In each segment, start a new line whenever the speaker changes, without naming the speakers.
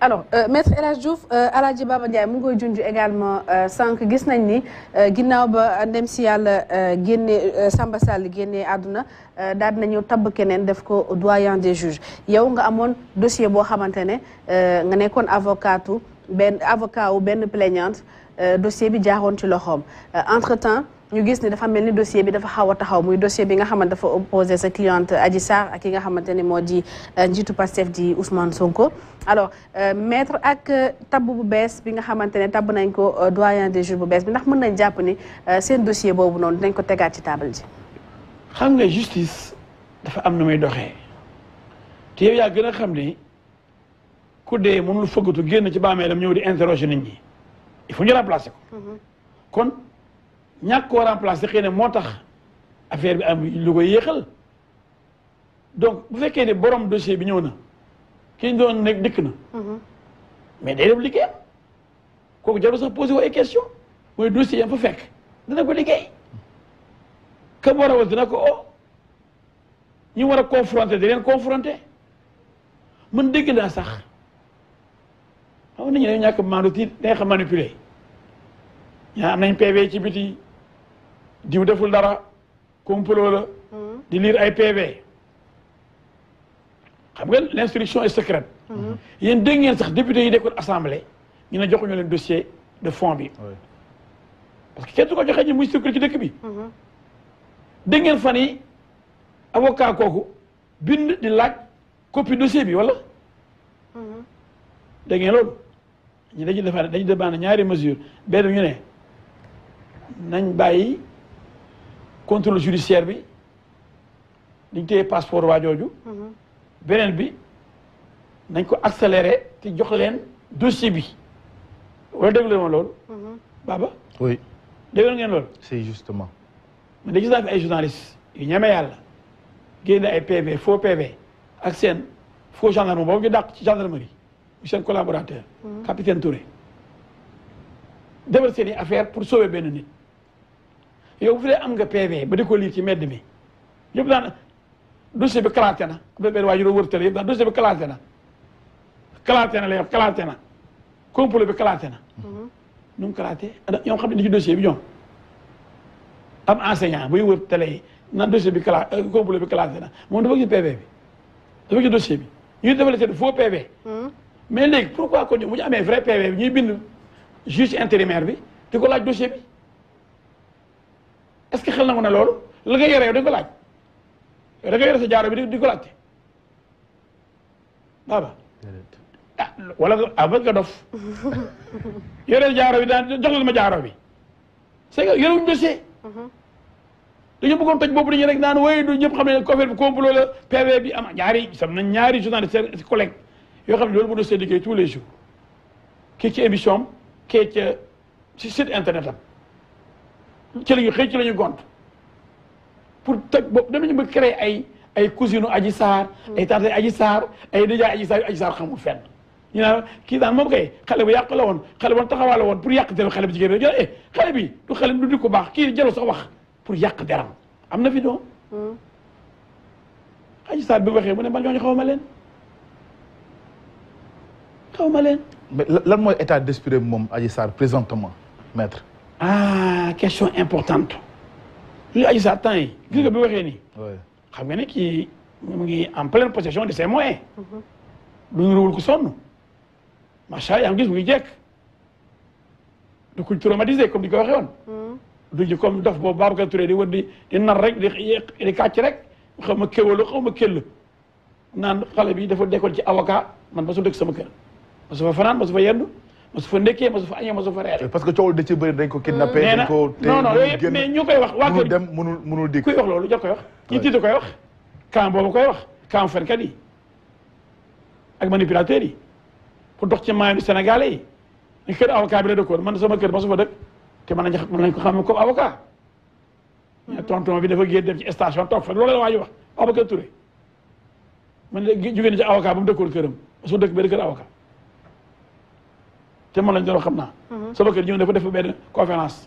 alors maître El Hadj Diouf Alaaji Baba Ndiaye mu ngi koy junj également sànq gis nañ ni ginnaaw ba ndem si yàlla génne Samba Sall génne àdduna daal nañu tabb keneen def ko doyen des juges yow nga amoon dossier boo xamante ne nga nekkoon avocat wu benn plaignante dossier bi jaaroon ci loxoom entre temps ñu gis ni dafa mel ni dossier bi dafa xaw a taxaw muy dossier bi nga xamante dafa opposé sa cliente Adji Sarr ak ki nga xamante ne moo di njiitu Pastef di Ousmane Sonko alors maître ak tabb bu bees bi nga xamante ne tabb nañ ko doyen des juges bu bees bi ndax mën nañ jàpp ni seen dossier boobu noonu dinañ ko tegaat ci table ji.
xam nga justice dafa am nu muy doxee te yow yaa gën a xam ni ku dee mënul fëggatu génn ci bàmmeelam ñëw di interroger nit ñi il faut ñu remplacer ko. kon ñàkk koo remplacer xëy na moo tax affaire bi am lu koy yéexal donc bu fekkee ne borom dossier bi ñëw na ki ñu doon nekk dikk na. mais day def liggéeyam kooku jarul sax posé wu ay question mooy dossier yam fa fekk dina ko liggéey. kam war a was dina ko o ñu war a confronter di leen confronter man dégg naa sax xam nañu ne ñàkk maandu ti day xam manipuler ñaa am nañ PV ci biti diw deful dara complot la di lire ay PV xam nga l'instruction est secrète yéen dégg ngeen sax député yi nekkoon assemblée ñu ne joxuñu leen dossier de fond bi parce que kenn du ko joxee ñu muy circulé ci dëkk bi dégg ngeen fan yi avocat kooku bind di laaj copie dossier bi wala dégg ngeen loolu ñu dañu demandé ñaari mesure benn ñu ne nañ bàyyi contrôle judiciaire bi dañ téye passeport waa jooju beneen bi nañ ko accéléré te jox leen dossier bi wala déglu leen ma loolu Baba
oui
déglu ngeen loolu
c'est justement
mais da gis naa fi ay journalistes yu ñeme yàlla génne ay PV faux PV ak seen faux gendarme boobu ñu dàq ci gendarmerie seen collaborateur capitaine Touré defal seen i affaire pour sauver benn nit yow bu fi dee am nga PV ba di ko lire ci mbedd mi yëpp daan dossier bi classé na ba benn waa ju doon wërtale yëpp daan dossier bi classé na la yow classé na complot bi classé na nu mu classé ñoom xam ne ni ci dossier bi ñoom am enseignant buy wër télé yi naan dossier bi complot bi classé na moom dafa gis PV bi dafa gis dossier bi ñuy defal seen faux PV mais léegi pourquoi kon bu ñu amee vrai PV bi ñuy bind juge intérimaire bi di ko laaj dossier bi est-ce que xel na mu ne loolu la nga yore yow dañ ko laaj yow da nga yore sa jaaro bi di ko laajte Baba ah wala nga dof yore jaaro bi daan jox leen ma jaaro bi c'est que yorewuñu dossier dañu bëggoon toj boobu dañu rek naan woy du ñëpp xam ne affaire bi complot la PV bi am ñaari journaliste collègue yoo xam ne loolu mën a seen liggéey tous les jours kii ci émission am kii ci site internet am ci la ñu xëy ci la ñu gont pour toj boobu danañu bëgg créer ay cousine Adji Sarr ay tante Adji Sarr ay nijaay Adji Sarr xamul fenn ñu naan kii daan moom kay xale bu yàq la woon xale bu taxawaa la woon pour yàq deram xale bi jigéen bi xale bi du xale du di ko baax kii jarul sax wax pour yàq deram am na fi doom Adji Sarr bi waxee mu ne man ñooñu xaw ma leen
mais lan mooy état d'esprit moom Adji Sarr présentement maître
question importante li Adji Sarr temps yi gis nga bi waxee nii xam nga ne kii mu ngi en pleine possession de ses moyens du ñu ruwul ko sonn macha allah yaa ngi gis mu ngi jekk du ko traumatisé comme di ko waxee woon du comme dof boobu Babacar Touré di wër di nar rek di kàcc rek xaw ma kéwalu xaw ma kéll naan xale bi dafa dekkoon ci avocat man ma su dëkk sama kër ma su fa fanaan ma su fa yendu ma su fa ndekkee ma su fa añee ma su fa reere
parce que coow da ci bëri dañ ko kidnappé dañ ko
non mais ñu koy wax waa kër
dem mënul dikk
kuy wax loolu jot koy wax ñi tiita koy wax camp boobu koy wax camp fenkat yi ak manipulateurs yi pour dox ci maayu Sénégalais yi ni kër avocat bi la dëkkoon man sama kër ma su fa dëkk te mën nañ ko xam comme avocat ñu tonton bi dafa génn dem ci station toog fa loolu la waa ji wax Babacar Touré man de jógee na ci avocat ba mu dëkkoon këram ma su dëkk benn kër avocat te man lañ doon xam naa sama kër ñëw dafa def benn conférence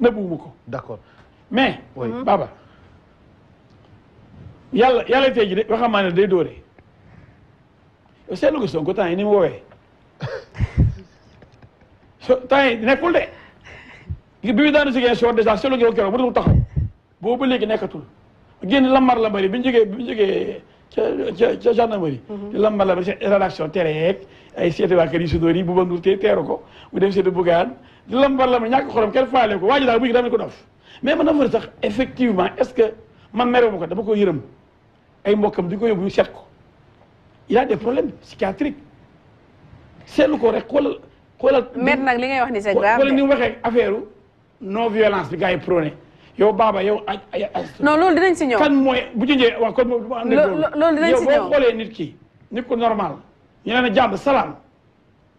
nëbbuwuma ko
d'accord
mais Baba yàlla tey ji de waxamaa ne day dóore yow seetlu nga Sonko temps yi ni mu woowee temps yi nekkul de bi mu daanu Ziguinchor déjà seetlu nga keroog mënatul taxaw boobu ba léegi nekkatul génn lambar bi ñu jógee ca gendarmerie. di lambar ci rédaction télé yeeg ay seeti waa kër yi sudóor yi bu ba ndur teeru ko mu dem seeti Bougane di lambar ñàkk xorom kenn faale ko waa ji daal bu ñu dama ko dof mais man dafa sax effectivement est-ce que man merewu ma ko dama ko yërëm ay mbokkam di ko yóbbu ñu seet ko il a des problèmes psychiatriques seetlu ko rek xoolal.
maître nag li ngay wax ni c'est grave
wala ni mu waxee affaire non violence bi gars yi prôné yow Baba yow
non loolu dinañ si ñëw.
kan mooy bu jëndee waaw kon bu am
loolu dinañ si ñëw
yow boo xoolee nit ko normal ñu ne jàmm salaam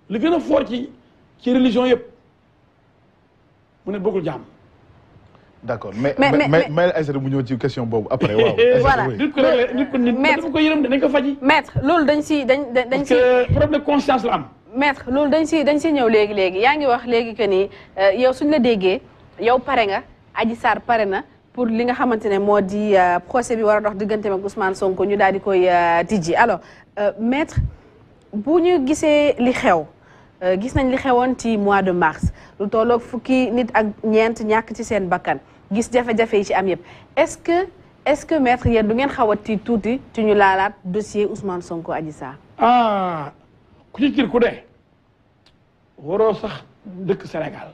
li gën a fort ci religion yëpp mu ne bëggul jàmm.
d'accord mais Aïssatou mu ñëw ci question boobu après waaw.
voilà
nit ko dafa ko yërëm dañ ko faji.
maître loolu dañ si
parce que problème de conscience la am.
maître loolu dañ si ñëw léegi yaa ngi wax léegi que ni yow suñ la déggee yow pare nga Adji Sarr pare na pour li nga xamante ne moo di procès bi war a dox digganteem ak Ousmane Sonko ñu daal di koy tijji alors maître bu ñu gisee li xew gis nañ li xewoon ci mois de mars lu tolloog fukki nit ak ñeent ñàkk ci seen bakkan gis jafe-jafe yi ci am yëpp est-ce que maître yéen du ngeen xaw a tiit tuuti ci ñu laalaat dossier Ousmane Sonko Adji Sarr.
ku ci tiir ku dee waroo sax dëkk Sénégal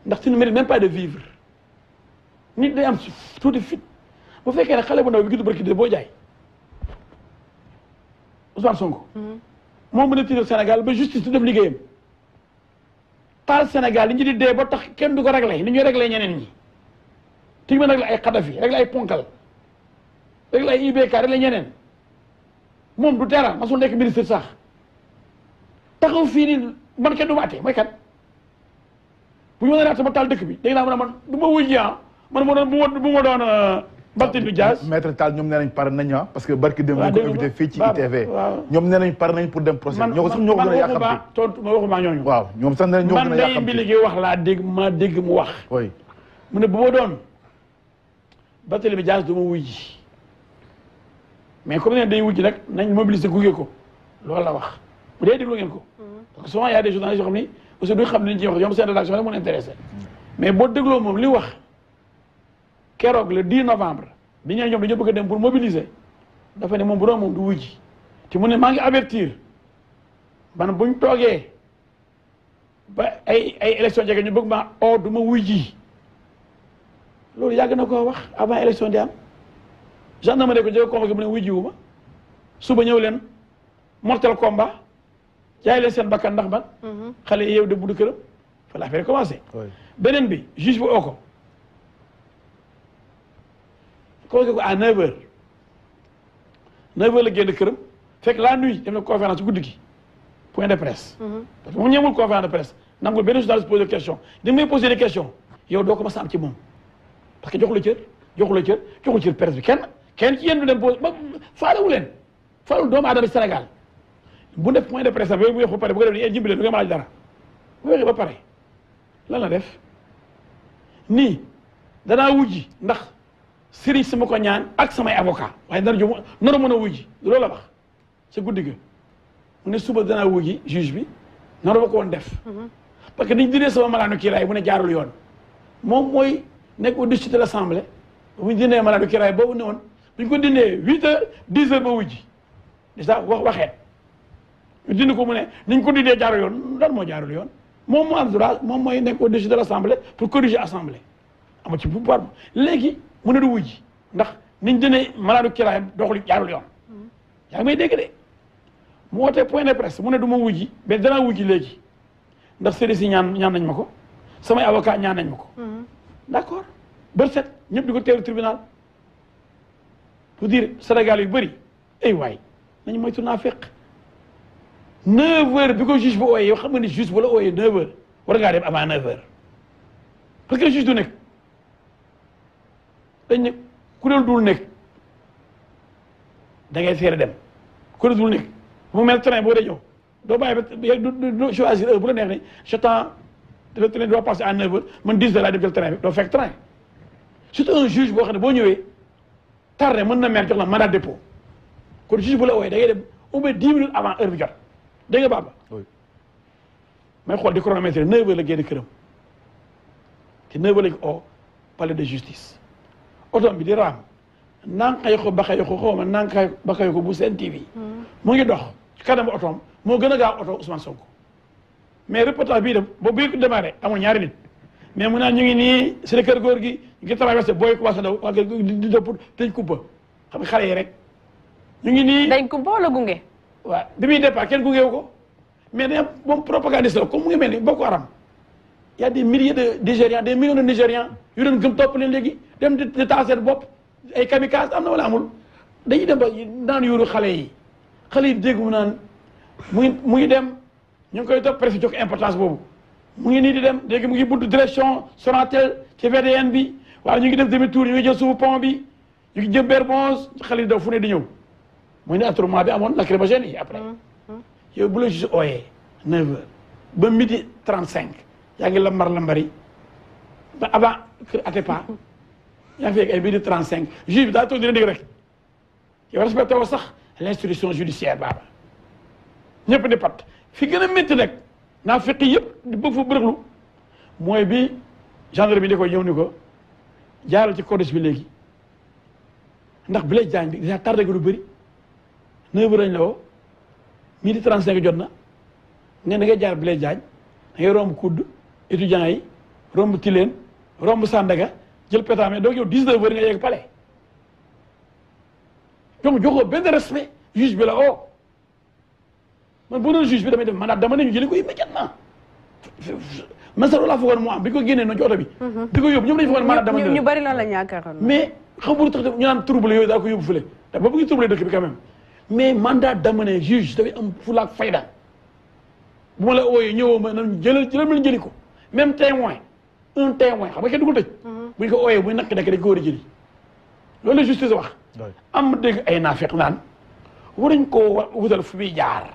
ndax tu ne mérites même pas de vivre nit day am tuuti fit bu fekkee ne xale bu ndaw bi gidu barki de boo jaay Ousmane Sonko moom mën a tiital Sénégal ba justice du def liggéeyam taal Sénégal li ñu di dee ba tax kenn du ko réglé ni ñuy réglé ñeneen ñi ti mën réglé ay Kadhafi réglé ay Ponkal réglé ay IBK réglé ñeneen moom du teera masul nekk ministre sax taxaw fii nii man kenn du ma àtte mooy kat bu ñu mën a àtte ba taal dëkk bi dégg naa man du ma wuy ji man ma doon bu ma doon Barthélémy Dias
maître Tall ñoom nee nañ pare nañ parce que barki dem ñu ko invité fii ci ITV ñoom nee nañ pare nañ pour dem procès ñoo ko sax ñoo ko gën a yàqamti
tontu ma waxuma ñooñu
waaw ñoom sax nee nañ ñoo gën a yàqamti
man day mbi liggéey wax laa dégg mu wax
oui
mu ne bu ma doon Barthélémy Dias du ma wuy ji mais comme ne day wuy ji nag nañ mobiliser gunge ko loolu la wax bu dee déglu ngeen ko parce que souvent y a des journalistes yoo xam ni aussi duñ xam ne liñ ciy wax ñoom seen rédaction rek mun intéressé mais boo dégloo moom li wax keroog le 10 novembre bi ñeen ñoom dañoo bëgg a dem pour mobiliser dafa ne moom bu doon moom du wuy ji te mu ne maa ngi avertir man buñ toogee ba ay élection jege ñu bëgg ma du ma wuy ji loolu yàgg na koo wax avant élection di am gendarmerie ko jege convoqué mu ne wuy ji wu ma suba ñëw leen mortel combat jaay leen seen bakkan ndax man xale yi yow de buddu këram fa la affaire commencé beneen bi juge bu oo ko convoqué ko à 9h 9h la génn këram fekk la nuit def na conférence guddi gi point de presse parce que moom ñëwul conférence de presse nangul benn journaliste poser question da may poser des questions yow doo ko mas a am ci moom parce que joxu cër presse bi kenn ci yéen du dem pose faalewu leen faalewul doomu aadama Sénégal bu def point de presse am yooyu bu wax ba pare bu ko def ni jimbi leen du nga ma laaj dara bu waxee ba pare lan la def nii danaa wujji ndax sëriñ sama ko ñaan ak samay avocat waaye dara jo noro mën a wujji loolu la wax sa guddi ga mu ne suba danaa wujji juge bi noro ba ko woon def parce que niñ dindee sama malaanu kiiraay bu ne jaarul yoon moom mooy nekk au-dessus de l'Assemblée bu ñu dindee malaanu kiiraay boobu ne woon bu ñu ko dindee 8h 10h ba wujji déjà waxeet ñu dindi ko mu ne niñ ko dindee jaarul yoon lan moo jaarul yoon moom moo am droit moom mooy nekk au-dessus de l'Assemblée pour corriger Assemblée ama ci pouvoir léegi mu ne du wujji ndax niñ dindee malaanu kiiraay doxul jaarul yoon yaa ngi may dégg de mu wootee point de presse mu ne du ma wujji mais danaa wujji léegi ndax sëriñ si ñaan nañ ma ko samay avocat ñaan nañ ma ko d'accord bër set ñëpp di ko teeru tribunal pour dire Sénégal yu bëri ay waay nañu moytu naa fekk 9h bi ko juge ba ooyee yow xam nga ni juge bu la ooyee 9h war ngaa dem avant 9h parce que juge du nekk dañ ne ku dul dul nekk da ngay seere dem ku dul nekk mu mel train boo dee ñëw doo bàyyi ba du choisir heure bu la neex ne j'attends le train doit passer à 9h man 10h laa dem jël train bi doo fekk train surtout un juge boo xam ne boo ñëwee tardé mën na mer jox la mandat de dépôt kon juge bu la wooyee da ngay dem au moins 10 minutes avant heure bi jot dégg nga Baba may xool di chronomètre 9h la génn këram te 9h lañ ko palais de justice oto bi di raam nanqay ko baxay ko xaw ma nanqay baxay ko bu Sen TV mu ngi dox ci kanamu otoom moo gën a gaaw oto Ousmane Sonko mais reportage bii dem boobu bii ko démarré amul ñaari nit mais mu naan ñu ngi nii si kër góor gi ñu ngi traversé booy commencé daw waa di dëpp dañ kubba xam nga xale yi rek ñu ngi nii
dañ kubba wala gunge
waaw bi muy départ kenn gungeewu ko mais dañu moom propagandiste la comme mu ngi mel ni Boko Haram y a des milliers de Nigérians des millions de Nigérians yu doon gëm topp leen léegi dem di taal seen bopp ay kamikaze am na wala amul dañuy dem ba naan yuuru xale yi dégg mu naan mu ngi dem ñu ngi koy topp presque jox importance boobu mu ngi nii di dem léegi mu ngi buntu direction Sonatel ci VDN bi waaye ñu ngi def demi tour ñu ngi jël suufu pont bi ñu ngi jëm Mermoz xale yi daw fu ne di ñëw muy ne attroupement bi amoon lacrymogène yi après yow bu la juste ooyee 9h ba 12h35 yaa ngi lambari ba avant kër Atepa yaa ngi fekk ay 12h35 juge bi daa toog dina dégg rek yow respecté woo sax l'institution judiciaire baaba ñëpp di pat fi gën a métti nag naa fekk yëpp di bëgg fa bërëxlu mooy bi gendarme bi di ko ñëw ni ko jaaral ci corniche bi léegi ndax bi lay jaañ bi déjà tardé nga lu bëri 9h lañ la woo 12h35 jot na ne da ngay jaar bi lay jaañ da ngay romb kudd étudiants yi romb Tilène romb Sandaga jël pétame donc yow 19h nga yegg palais donc joxoo benn respect juge bi la oo man boo doon juge bi damay def mandat dama ne ñu jëli ko immédiatement man sax loolu laa foogoon moo am bi ko génnee noonu ci oto bi di ko yóbbu ñoom dañu foogoon mandat dama
ñu bari loolu la ñaakaaroon
mais xam nga tax ñu naan trouble yooyu daa ko yóbbu fële te ba bëgg trouble dëkk bi quand même mais mandat d'amener juge dafay am fulla ak fayda bu ma la ooyee ñëwoo ma nan jëlal ma jëli ko même témoin un témoin xam nga kenn du ko tëj buñ ko ooyee buy nakk nekk dañ ko war a jëli loolu la justice wax am dégg ay naafeq naan waruñ koo wutal fu muy jaar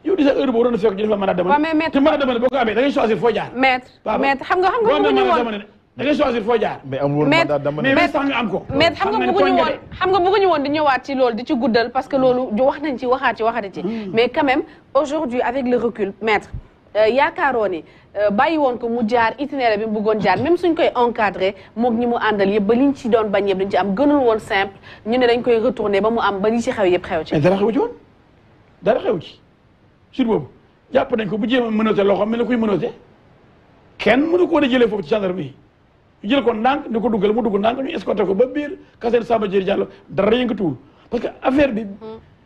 yow di sa heure boo waroon a fekk ñu def la mandat d'amener te mandat d'amener boo ko amee da ngay choisir foo jaar
maître xam nga bëgguñu woon
da ngay choisir foo jaar.
mais amul mandat d'amener
mais sax nga am ko.
mais xam nga bëgguñu woon di ñëwaat ci loolu di ci guddal parce que loolu wax nañ ci waxati ci. mais quand même aujourd'hui avec le recul maître yaakaaroo ni bàyyi woon ko mu jaar itinéraire bi mu bëggoon jaar même suñ koy encadré moog ñi mu àndal yëpp ba liñ ci doon bañ yëpp dañ ci am gënul woon simple ñu ne dañ koy retourner ba mu am ba li ci xew yëpp xew ci.
mais dara xew ci woon dara xew ci sur boobu jàpp nañ ko bu jéem a menotté loxo mel na kuy menotté kenn mënu ko woon a jëlee foofu ci gendarmerie ñu jël ko ndànk ni ko duggal mu dugg ndànk ñu escorté ko ba biir caserne Samba Diéry Diallo dara yëngatuwul parce que affaire bi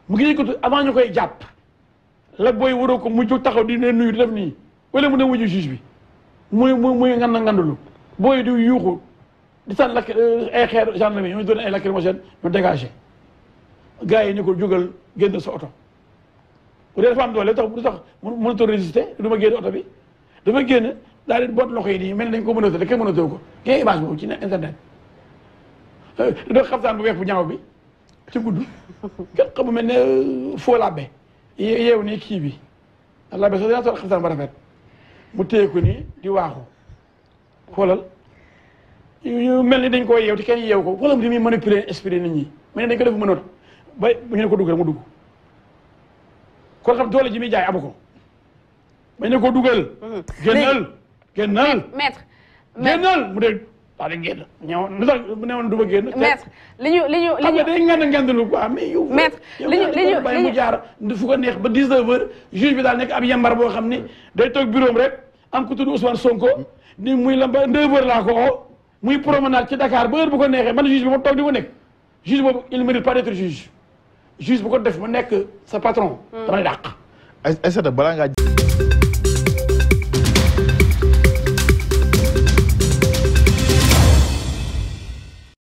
mu ngi yëngatu avant ñu koy jàpp la booy waroo ko mu jóg taxaw di ne nuyu di def nii wala mu ne wuju juge bi muy ngandulu booy di yuuxu di sànni ay xeer gendarmerie ñu doon ay lacrymogène ñu dégagé gars yi ni ko jógal génn sa oto bu dee dafa am doole tax du tax mënatoo résister du ma génn oto bi dafa génn daal di boot loxo yi nii mel ni dañ ko mënatoo te kenn mënatoo ko ngeen image boobu ci internet doo xaftaan bu weex bu ñaaw bi ci gudd kenn xamu mel ne faux labbe yeew nii kii bi labbe sax dinaa sol xaftaan ba rafet mu téye ko nii di waaxu xoolal yu mel ni dañ koo yeew te kenn yeew ko xoolal di muy manipuler esprit nit ñi mais dañ ko def mënat ba ñu ne ko duggal mu dugg kon xam doole ji muy jaay amu ko bañ ne ko dugal génnal
maître
génnal mu dee daa di génn ñëw lu tax bu newoon du ma génn
maître li ñu
xam nga day ngand quoi mais yow
maître li ñu
bàyyi mu jaar fu ko neex ba 19h juge bi daal nekk ab yambar boo xam ni day toog bureau rek am ku tudd Ousmane Sonko ni muy la ba 9h laa ko oo muy promenade ci Dakar ba heure bu ko neexee man juge bi ma toog di ko nekk juge boobu il mérite pas d'être juge bu ko def ma nekk sa patron damay dàq
Aïssata balaa ngaa